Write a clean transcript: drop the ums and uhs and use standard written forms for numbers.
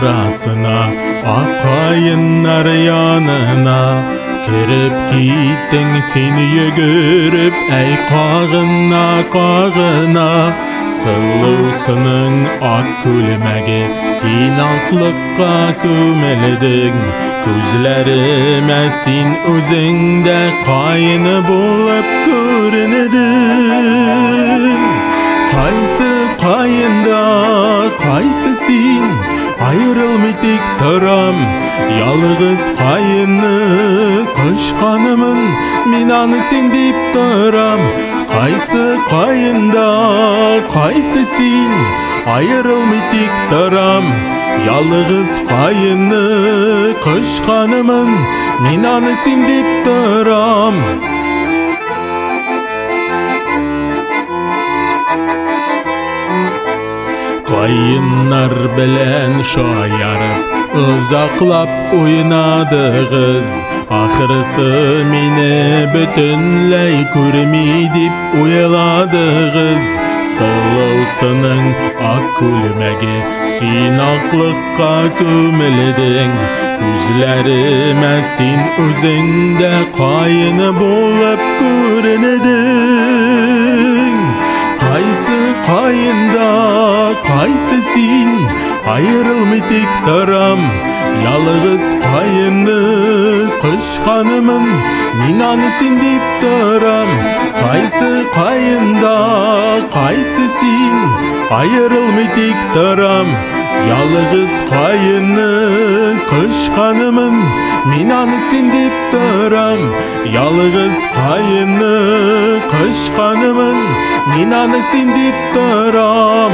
Арасына, ак каеннар янына кереп киттең син йөгереп, әй кагына, кагына. Сылусының ак күлмәге, син аклыкка күмелдең. Күзләремә син үзең дә каен булып күрендең. Кайсы каенда, кайсы син, аерылмый тик торам. Ялгыз каенны кочканымын, мин аны син дип торам. Кайсы каенда, кайсы син, аерылмый тик торам. Ялгыз каенны кочканымын, мин аны син дип торам. Каеннар белән шаярып, озаклап уйнадыгыз. Ахрысы мине бөтенләй күрми дип уйладыгыз. Сылусының ак күлмәге, син аклыкка күмелдең. Күзләремә син үзең дә каен булып күрендең. Кайсы каенда, кайсы син, аерылмый тик торам. Ялгыз каенны кочканымын, мин аны син дип торам. Кайсы каенда, кайсы син, аерылмый тик торам. Ялгыз каенны кочканымын, мин аны син дип торам. Ялгыз каенны кочканымын, мин аны син дип торам.